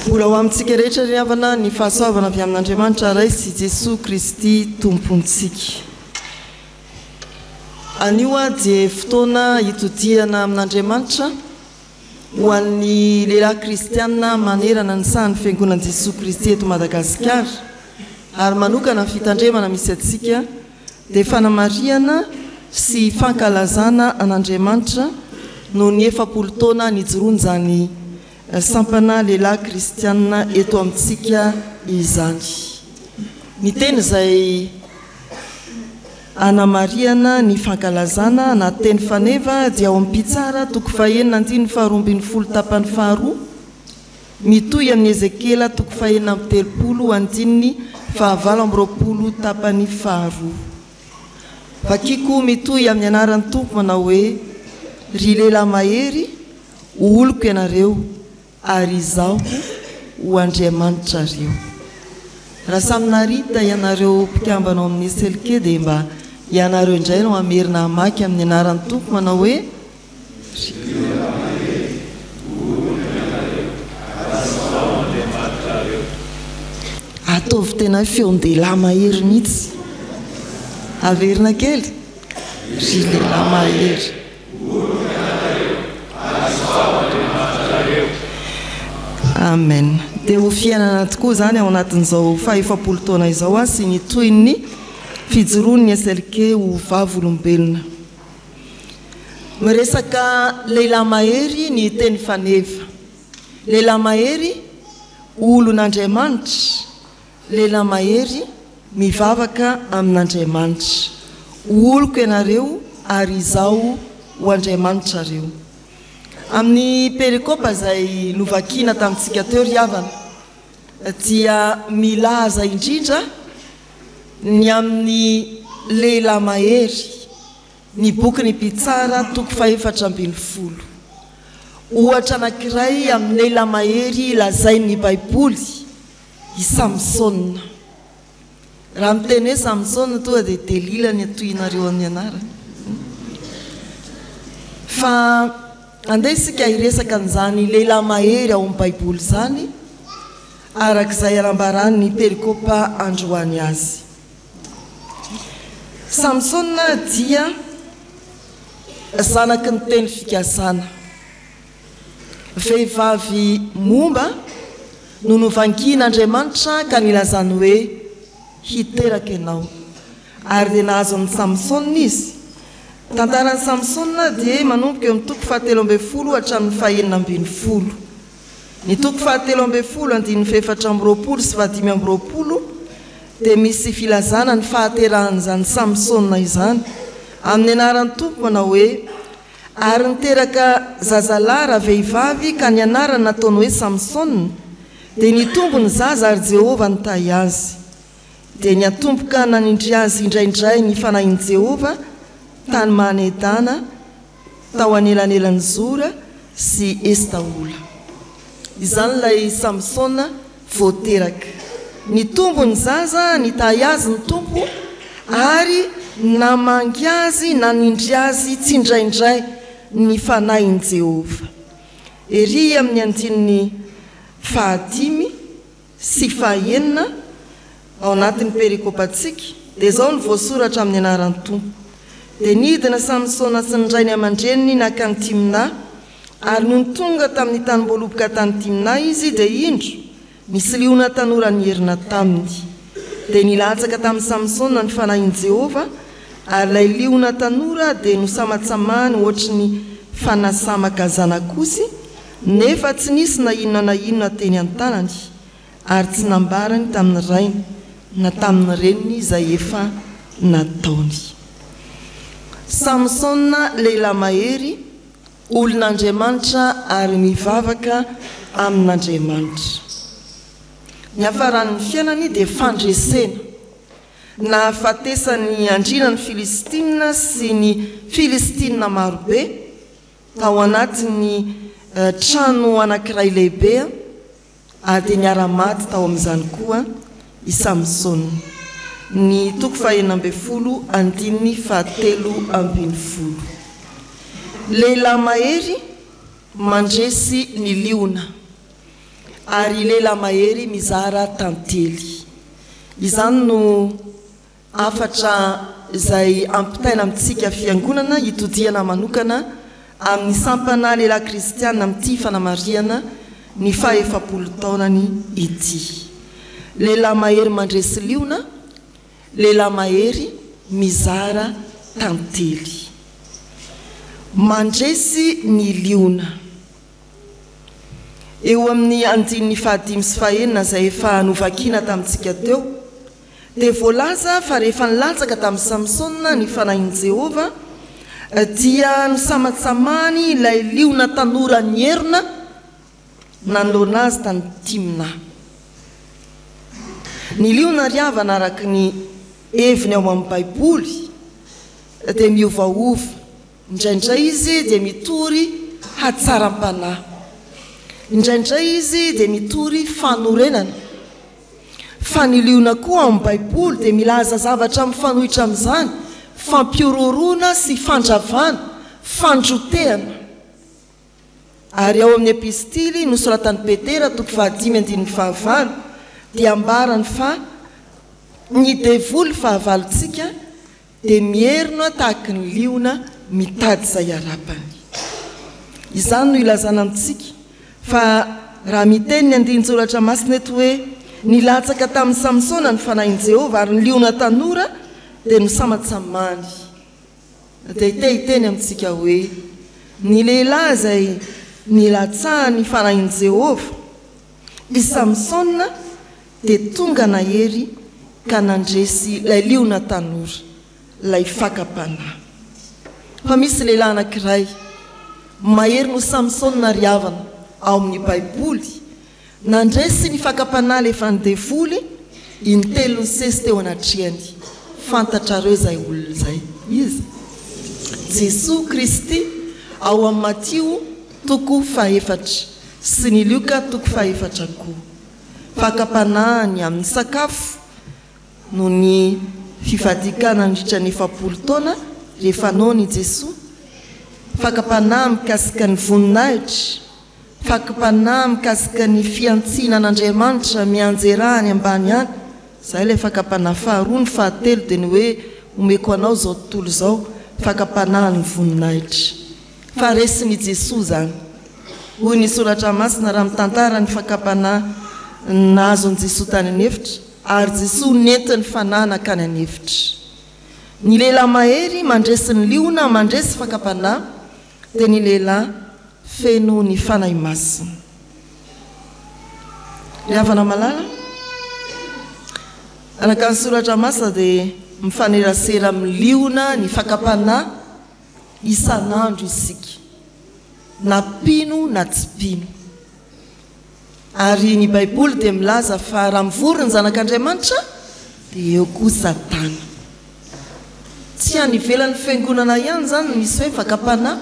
Mbola ho amintsika rehetra ry havana ny fahasoavana avy amin'Andriamanitra Ray sy Jesoa Kristy Tompontsika. Anio dia fotoana hitodihana amin'Andriamanitra ho an'ny lehilahy kristiana manerana ny sahan'ny Fiangonan'i Jesoa Kristy eto Madagasikara ary manokana ny fitandremana misy antsika dia fanamarihana sy fankalazana an'Andriamanitra noho ny 40 taona nijoroan'izany sampana lehilahy kristiana eto amintsika izany. Ny teny izay anamarihana ny fankalazana na teny faneva dia ao amin'ny Mpitsara toko fahenina andininy faharoa ambin'ny folo tapany faharoa, mitohy amin'ny Ezekiela toko fahenina amby telopolo andininy fahavalo amby roapolo tapany faharoa. Vakiko mitohy amin'ny anaran'ny Tompo manao hoe, Ry lehilahy mahery, ho oloko ianareo, ary Izaho ho Andriamanitrareo. Raha samy narita ianareo mpikambana ao amin'ny SLK dia mba ianareo indray no hamerina hamaky amin'ny anaran'ny Tompo manao hoe, Ry lehilahy mahery, ho oloko ianareo, ary Izaho ho Andriamanitrareo. Ataovy tena hoe feon-dehilahy mahery mihitsy. Averina kely. Ry lehilahy mahery. Amen. Dia ho fiainana tokoa izany ao anatin'izao faha-efapolo taona izao sy ny tohin'ny fijoroan'ny SLK ho vavolombelona. Miresaka lehilahy mahery ny teny faneva. Lehilahy mahery, olon'Andriamanitra. Lehilahy mahery, mivavaka amin'Andriamanitra. Ho oloko ianareo ary Izaho ho Andriamanitrareo. Amin'ny perikopa izay novakiana tamintsika teo ry havana dia milaza indrindra ny amin'ny lehilahy mahery ny bokin'ny Mpitsara toko fahefatra ambin'ny folo. Ohatra anankiray amin'ny lehilahy mahery lazain'ny Baiboly i Samsona. Raha miteny hoe Samsona tonga dia Delila ny atohinareo amin'ny anarany. Fa andeha isika hiresaka an'izany lehilahy mahery ao amin'ny Baiboly izany araka izay anambaran'ny perikopa androany azy. Samsona dia zanaky ny teny fikasana. Vehivavy momba no novangian'Andriamanitra ka nilazany hoe, Hiteraka ianao. Ary dia nahazo an'i Samsona izy. Tantaran'i Samsona dia manomboka eo amin'ny toko fahatelo ambin'ny folo hatramin'ny fahenina ambin'ny folo. Ny toko fahatelo ambin'ny folo andininy fahefatra amby roapolo sy fahadimy amby roapolo dia misy filazana ny fahaterahan'izany Samsona izany amin'ny anaran'ny Tompo manao hoe, Ary niteraka zazalahy ravehivavy ka ny anarany nataony hoe Samsona, dia nitombo ny zaza ary Jehovah nitahy azy. Dia niantomboka nanindry azy indraindray ny fanahin'i Jehovah tany Mahanedana, tao anelanelan'i Zora sy Estaola. Izany ilay Samsona vao teraka. Nitombo ny zaza, nitahy azy ny Tompo, ary namangy azy, nanindry azy tsindraindray ny Fanahin'i Jehovah. Ery amin'ny andininy fahadimy sy fahaenina ao anatin'ny perikopantsika, dia izao no voasoratra amin'ny anaran'ny Tompo, Dia nidina Samsona sy ny rainy aman-dreniny nankany Timnà, Ary nony tonga tamin'ny tanim-boaloboka tany Timna izy, dia indro, nisy liona tanora nierina taminy. Dia nilatsaka tamin'i Samsona ny fanahin'i Jehovah, ary ilay liona tanora dia nosamatsamahany hoatry ny fanasamaka zanak'osy, nefa tsy nisy na inona na inona teny an-tanany, ary tsy nambarany tamin'ny rainy na tamin'ny reniny izay efa nataony. Samsona lehilahy mahery Olon'Andriamanitra ary mivavaka amin'Andriamanitra. Ny hafaran'ny fiainany dia fandresena. Nahafatesan'ny andriana ny Filistina sy ny Filistina marobe tao anatin'ny trano anankiray lehibe. Ary dia niara-maty tao amin'izany koa i Samsona. Ny toko fahenina ambin'ny folo andininy fahatelo ambin'ny folo. Lehilahy mahery mandresy ny liona. Ary lehilahy mahery mizara tantely. Izany no hafatra izay ampitaina amintsika Fiangonana hitodihana manokana amin'ny sampana lehilahy kristiana amin'ity fanamarihana ny faha-efapolo taonany ity. Lehilahy mahery mandresy liona, lehilahy mahery mizara tantely. Mandresy ny liona. Eo amin'ny andininy fahadimy sy fahenina izay efa novakiana tamintsika teo, dia voalaza fa rehefa nilatsaka tamin'i Samsona ny fanahin'i Jehovah, dia nosamatsamahany ilay liona tanora nierona nanoloana azy tany Timna. Ny liona ry havana araka ny heviny ao amin'ny Baiboly dia miovaova. Indraindray izy dia mitory hatsaram-panahy. Indraindray izy dia mitory fanorenana. Fa ny liona koa ao amin'ny Baiboly dia milaza zavatra mifanohitra amin'izany, fampihorohoroana sy fandravana, fandrotehana. Ary ao amin'ny epistily nosoratan'i Petera toko fahadimy andininy fahavalo dia ambarany fa ny devoly fahavalontsika dia mierona tahaky ny liona mitady izay harapany. Izany no ilazana amintsika fa raha miteny ny andinin-tsoratra masina eto hoe, Nilatsaka tamin'i Samsona ny fanahin'i Jehovah ary ny liona tanora dia nosamatsamany, dia te hiteny amintsika hoe, Ny lehilahy izay nilatsahan'ny fanahin'i Jehovah, i Samsona, Dia tonga nahery ka nandresy ilay liona tanora, ilay fakam-panahy. Fa misy lehilahy anankiray, mahery noho Samsona ry havana, ao amin'ny Baiboly, nandresy ny fakam-panahy alefan'ny devoly, intelo nisesy teo anatrehany. Fantatrareo izay olona izay. Iza? Jesoa Kristy, ao amin'ny Matio toko fahefatra, sy ny Lioka toko fahefatra koa. Fakam-panahy ny amin'ny sakafo noho ny fivadikana nandritra ny 40 taona rehefa noana i Jesoa, fakam-panahy mikasika ny voninahitra, fakam-panahy mikasika ny fihantsiana an'Andriamanitra mianjera any ambany any, izay ilay fakam-panahy faharoa, ny fahatelo dia ny hoe omeko anao izao tontolo izao, fakam-panahin'ny voninahitra. Fa resin' i Jesoa izany. Hoy ny Soratra Masina raha mitantara ny fakam-panahy nahazo an'i Jesoa tany an'efitra, Ary Jesoa nentin'ny Fanahy nankany an'efitra. Ny lehilahy mahery mandresy ny liona mandresy fakam-panahy dia ny lehilahy feno ny Fanahy Masina. Ry havana malala, araka ny Soratra Masina dia mifanerasera amin'ny liona ny fakam-panahy isan'andro isika, na mpino na tsy mpino. Ary ny Baiboly dia milaza fa raha mivory ny zanak'Andriamanitra dia eo koa Satana. Tsy any ivelan'ny fiangonana ihany izany no misy hoe fakam-panahy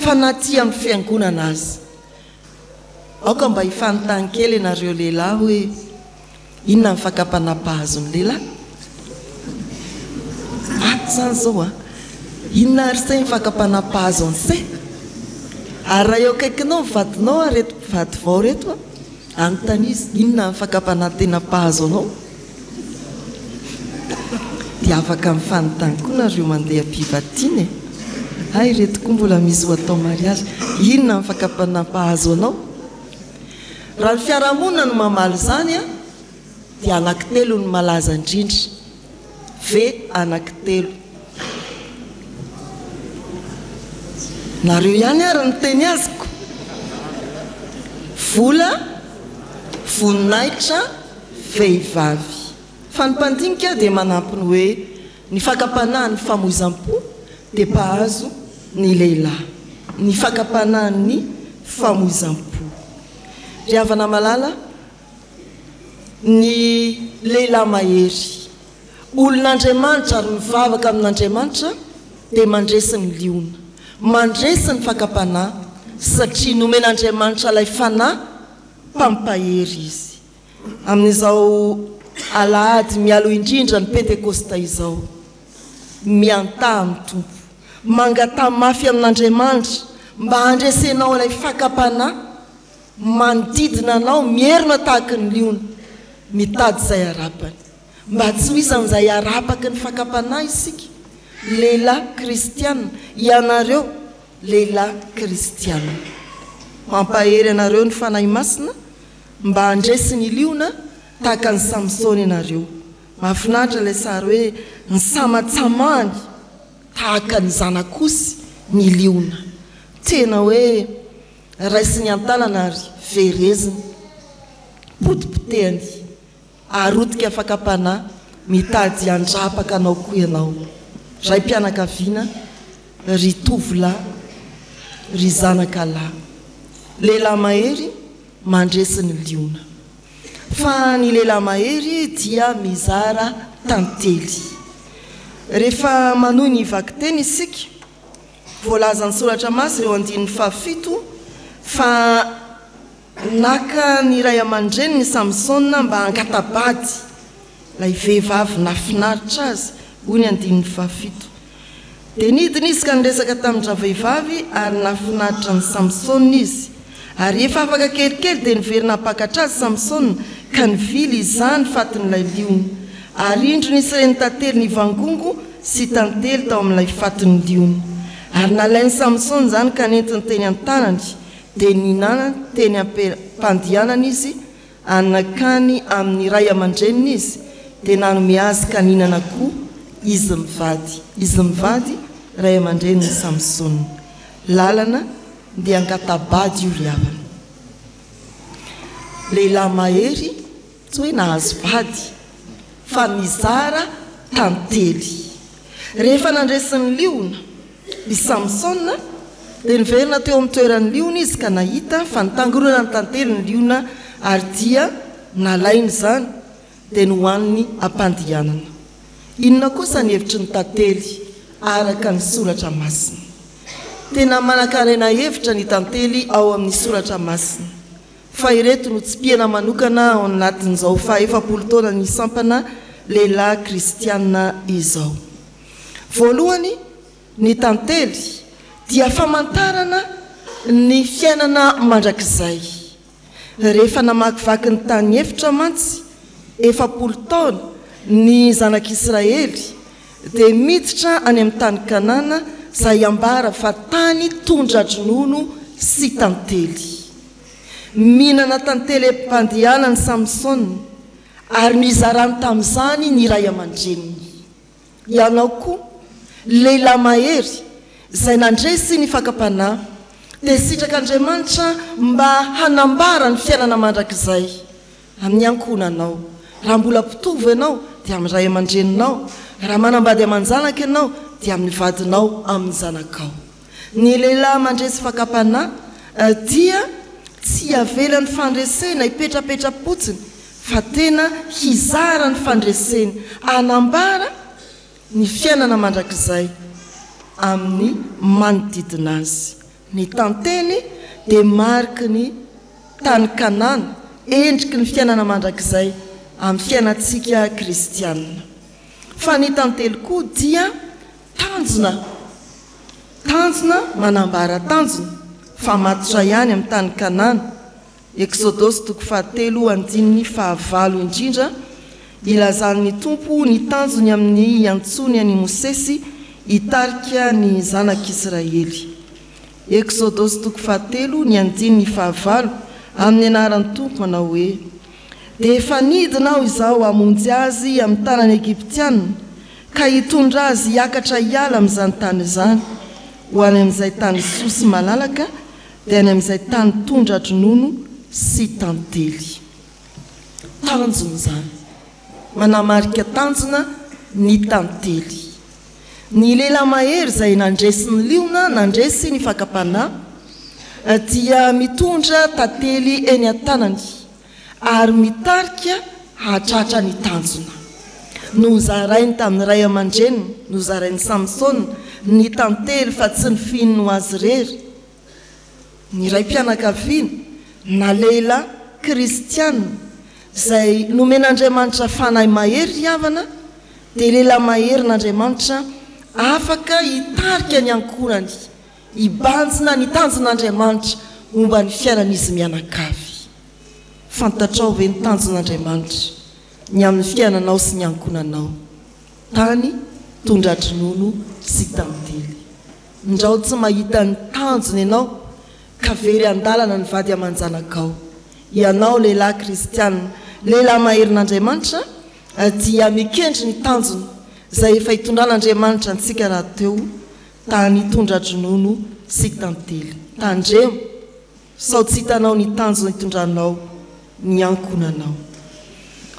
fa na aty amin'ny fiangonana aza. Aoka mba hifanontany kely ianareo lehilahy hoe inona ny fakam-panahy mpahazo ny lehilahy? Ato izany izao an! Inona ary se ny fakam-panahy mpahazo an'i se? Ary raha eo akaikinao ny vadinao ary ireto mpivady vao ireto an, anontanizo izy inona ny fakam-panahy tena mpahazo anao? Dia afaka mifanontany koa nareo mandeha am-pivadiana e! Hay ireto koa mbola misy ho atao mariazy, inona ny fakam-panahy mpahazo anao? Raha ny fiarahamonina no mamaly izany an, dia anankitelo no malaza indrindra, V anankitelo. Nareo ihany ary no teny azoko. Vola, voninahitra, vehivavy. Fa ny mpandinika dia manampy ny hoe ny fakam-panahin'ny famoizam-po dia mpahazo ny lehilahy. Ny fakam-panahin'ny famoizam-po. Ry havana malala, ny lehilahy mahery, olon'Andriamanitra ary mivavaka amin'Andriamanitra dia mandresy ny liona, mandresy ny fakam-panahy satria nomen'Andriamanitra ilay fanahy mpampahery izy. Amin'izao alahady mialoha indrindra ny Pentekosta izao, miantaha amin'ny Tompo. Mangataha mafy amin'Andriamanitra mba handresenao ilay fakam-panahy. Manodidina anao, mierona tahaka ny liona, mitady izay harapany. Mba tsy ho isan'izay harapaky ny fakam-panahy isika, lehilahy kristiana, ianareo lehilahy kristiana. Mampahery anareo ny Fanahy Masina mba handresy ny liona tahaka an'i Samsona ianareo. Mahafinaritra ilay sary hoe nisamatsamahany tahaka ny zanak'osy ny liona. Tena hoe raisiny an-tanana ary vereziny, potipotehany. Arotika fakam-panahy mitady handrapaka anao koa ianao raim-pianakaviana ry tovolahy ry zanaka lahy. Lehilahy mahery mandresy ny liona. Fa ny lehilahy mahery dia mizara tantely. Rehefa manohy ny vakiteny isika, voalazan'ny soratra masina eo andininy fahafito fa Naka ny ray aman-dreniny i Samsona mba hangata-bady ilay vehivavy nahafinaritra azy, hoy ny andininy fahafito. Dia nidina izy ka niresaka tamin-dravehivavy, ary nahafinaritra an'i Samsona izy. Ary rehefa afaka kelikely dia niverina hampakatra azy Samsona, ka nivily izany fatin'ilay liona. Ary indro nisy renin-tantely nivangongo sy tantely tao amin'ilay fatin'ny liona. Ary nalain'i Samsona izany ka nentiny teny an-tanany, Dia nihinana teny am-pandianana izy, ary nankany amin'ny ray aman-dreniny izy, dia nanome azy ka nihinana koa izy mivady. Izy mivady, ray aman-drenin'i Samsona. Lalana ndeha hangata-bady io ry havana. Lehilahy mahery, tsy hoe nahazo vady, fa nizara tantely. Rehefa nandresy ny liona i Samsona, dia niverina teo amin'ny toeran'ny liona izy ka nahita fa nitangorona ny tantely ny liona ary dia nalainy izany dia nohaniny am-pandianana. Inona kosa ny hevitry ny tantely araka ny Soratra Masina? Tena manankarena hevitra ny tantely ao amin'ny Soratra Masina. Fa ireto no tsipihana manokana ao anatin'izao faha-efapolo taonan'ny sampana lehilahy kristiana izao. Voalohany, ny tantely dia famantarana ny fiainana mandrakizay. Rehefa namakivaky ny tany efitra mantsy 40 taona ny zanak'Israely dia miditra any amin'ny tany Kanana izay ambara fa tany tondra-dronono sy tantely. Mihinana tantely am-pandehanany Samsona, ary nizarany tamin'izany ny ray aman-dreniny. Ianao koa, lehilahy mahery, izay nandresy ny fakam-panahy, dia sitrak'Andriamanitra mba hanambara ny fiainana mandrakizay amin'ny ankohonanao. Raha mbola mpitovo ianao, dia amin'ny ray aman-dreninao. Raha manambady aman-janaka ianao, dia amin'ny vadinao, amin'ny zanakao. Ny lehilahy mandresy fakam-panahy dia tsy avela ny fandresena hipetrapetra-potsiny fa tena hizara ny fandreseny, hanambara ny fiainana mandrakizay amin'ny manodidina azy. Ny tantely dia mariky ny tany Kanana, endriky ny fiainana mandrakizay amin'ny fiainantsika kristiana. Fa ny tantely koa dia Tanjona, tanjona manambara tanjona fa matotra ihany amin'ny tany Kanana, Eksodosy toko fahatelo andininy fahavalo indrindra, ilazan'ny Tompo ny tanjony amin'ny hiantsoany an'i Mosesy hitarika ny zanak'Israely. Eksodosy toko fahatelo ny andininy fahavalo, amin'ny anaran'ny Tompo manao hoe, Dia efa nidina aho izao hamonjy azy amin'ny tanan'ny Egyptiana, ka hitondra azy hiakatra hiala amin'izany tany izany, ho any amin'izay tany soa sy malalaka, dia any amin'izay tany tondra-dronono sy tantely. Tanjona izany. Manamarika tanjona ny tantely. Ny lehilahy mahery izay nandresy ny liona, nandresy ny fakam-panahy, dia mitondra tantely eny an-tanany. ary mitarika hahatratra ny tanjona. Nozarainy tamin'ny ray aman-dreniny, nozarain'i Samsona ny tantely fa tsy ny fihininy ho azy irery. Ny raim-pianakaviana, na lehilahy kristiana, izay nomen'Andriamanitra fanahy mahery ry havana, dia lehilahy maherin'Andriamanitra afaka hitarika ny ankohonany Hibanjina ny tanjon'Andriamanitra momba ny fiainan'izy mianakavy. Fantatrao ve ny tanjon'Andriamanitra ny amin'ny fiainanao sy ny ankohonanao? Tany tondra-dronono sy tantely. Ndrao tsy mahita ny tanjona ianao ka very an-dalana ny vady aman-janakao. Ianao lehilahy kristiana, lehilahy maherin'Andriamanitra dia mikendry ny tanjona izay efa itondran'Andriamanitra antsika rahateo, tany tondra-dronono sy tantely. Tandremo sao tsy hitanao ny tanjona itondranao ny ankohonanao.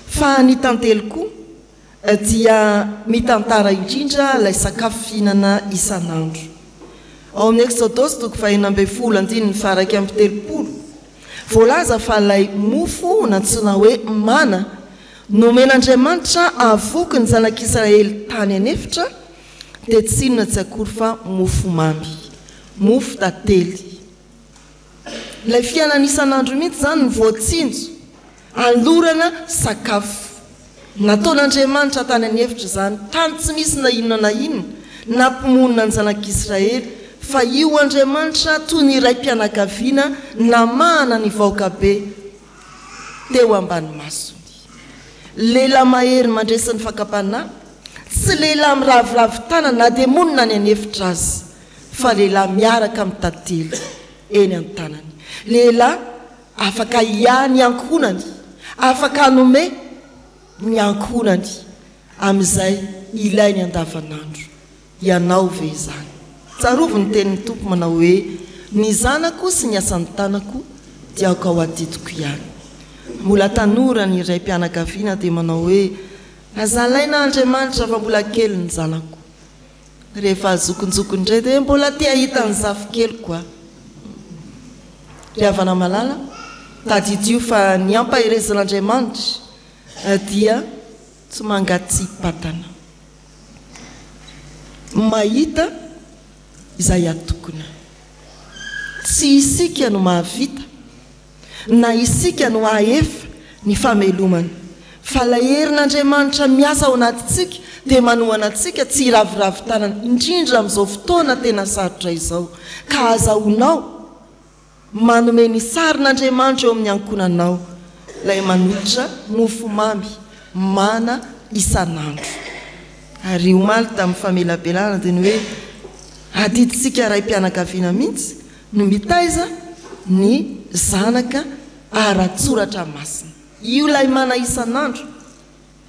Fa ny tantely koa dia mitantara indrindra ilay sakafo fihinana isan'andro. Ao amin'ny Eksodosy toko fahenina ambin'ny folo andininy faha-31, voalaza fa ilay mofo nantsoina hoe mana nomen'Andriamanitra hahavoky ny zanak'Israely tany an'efitra dia tsy inona tsy akory fa mofo mamy, mofo tantely. Ilay fiainana isan'andro mihitsy izany no voatsinjo Alorana sakafo. Nataon'Andriamanitra tany an'efitra izany, tany tsy misy na inona na inona, nampimonina ny zanak'Israely, fa io Andriamanitra toy ny raim-pianakaviana namahana ny vahoaka be teo ambany masony. Lehilahy mahery mandresy ny fakam-panahy, tsy lehilahy miraviravy tanana na dia monina any an'efitra aza, fa lehilahy miaraka amin'ny tantely eny an-tanany. Lehilahy Afaka hiahy ny ankohonany, afaka hanome ny ankohonany amin'izay ilainy andavanandro. Ianao ve izany? Tsarovy ny tenin'ny Tompo manao hoe, Ny zanako sy ny asan'ny tanako dia aoka ho adidiko ihany. Mbola tanora ny raim-pianakaviana dia manao hoe, Aza alaina Andriamanitra fa mbola kely ny zanako. Rehefa zokinjokiny indray dia mbola te hahita ny zafikeliko aho. Ry havana malala, tadidio fa ny ampaherezan'Andriamanitra dia tsy mangatsia-patana. Mahita izay atokona. Tsy isika no mahavita. na isika no hahefa ny famelomana, fa ilay herin'Andriamanitra miasa ao anatintsika dia manohana antsika tsy hiraviravy tanana, indrindra amin'izao fotoana tena sarotra izao, ka azahoanao manome ny sarin'Andriamanitra eo amin'ny ankohonanao, ilay manolotra mofomamy mana isan'andro. Ary omaly tamin'ny famelabelana dia ny hoe adidintsika raim-pianakaviana mihitsy no mitaiza ny zanaka ara-tsoratra masina. Io ilay mana isan'andro,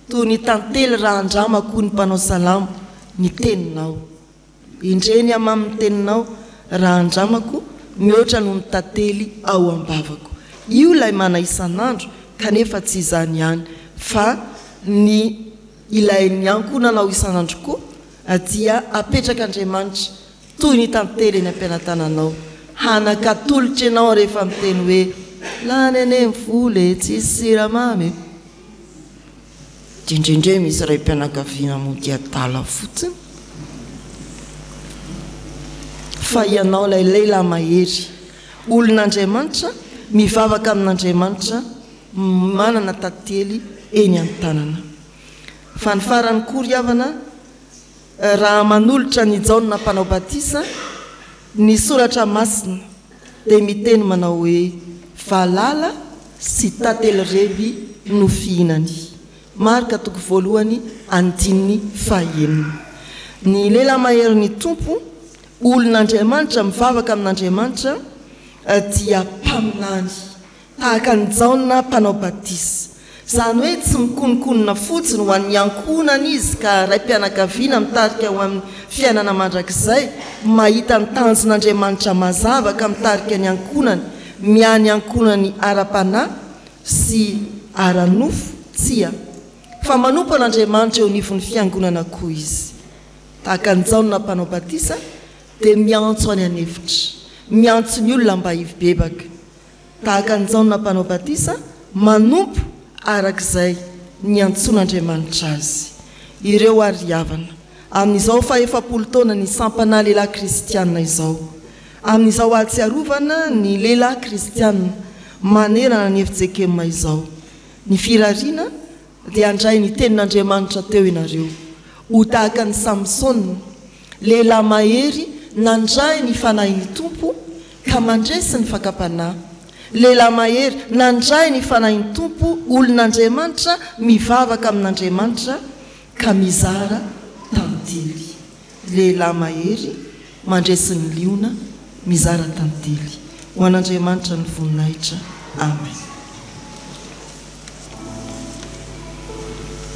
toy ny tantely raha andramako hoy ny mpanao salamo, ny teninao. Endrey ny hamamin'ny teninao raha andramako mihoatra noho ny tantely ao am-bavako. Io ilay mana isan'andro kanefa tsy izany ihany fa ny ilain'ny ankohonanao isan'andro koa dia apetrak'Andriamanitra Toy ny tantely eny am-pelatananao. Hanakatolotra ianao rehefa miteny hoe, Lany anie ny vola e, tsisy siramamy e. Dia indraindray misy raim-pianakaviana mody adala fotsiny. Fa ianao ilay lehilahy mahery, olon'Andriamanitra, mivavaka amin'Andriamanitra, manana tantely eny an-tanana. Fa ny farany koa ry havana, Raha manolotra an' i Jaona Mpanao Batisa ny Soratra Masina dia miteny manao hoe, Valala sy tantely reby no fihinany. Marka toko voalohany andininy fahaenina. Ny lehilahy maherin' ny Tompo, olon' Andriamanitra mivavaka amin' Andriamanitra dia mpaminany. Tahaka an'i Jaona Mpanao Batisa. Izany hoe tsy mikononkonona fotsiny ho an'ny ankohonany izy ka raim-pianakaviana mitarika ho amin'ny fiainana mandrakizay, mahita ny tanjon'Andriamanitra mazava ka mitarika ny ankohonany, miahy ny ankohonany ara-panahy sy ara-nofo, tsia, fa manompo an'Andriamanitra eo anivon'ny fiangonana koa izy. Tahaka an'i Jaona Mpanao Batisa dia miantso any an'efitra, miantso ny olona mba hibebaka. Tahaka an'i Jaona Mpanao Batisa, manompo araka izay niantsoan'Andriamanitra azy. Ireo ary havana, amin'izao fahefapolo taona ny Sampana Lehilahy Kristiana izao, amin'izao ahatsiarovana ny lehilahy kristiana manerana ny fjkm izao, ny firariana dia handray ny tenin'Andriamanitra teo ianareo, ho tahaka an'i Samsona, lehilahy mahery nandray ny Fanahin'ny Tompo. ka mandresy ny fakam-panahy. Lehilahy mahery, nandray ny Fanahin'ny Tompo, olon'Andriamanitra, mivavaka amin'Andriamanitra ka mizara tantely. Lehilahy mahery, mandresy ny liona, mizara tantely. Ho an'Andriamanitra ny voninahitra. Amen.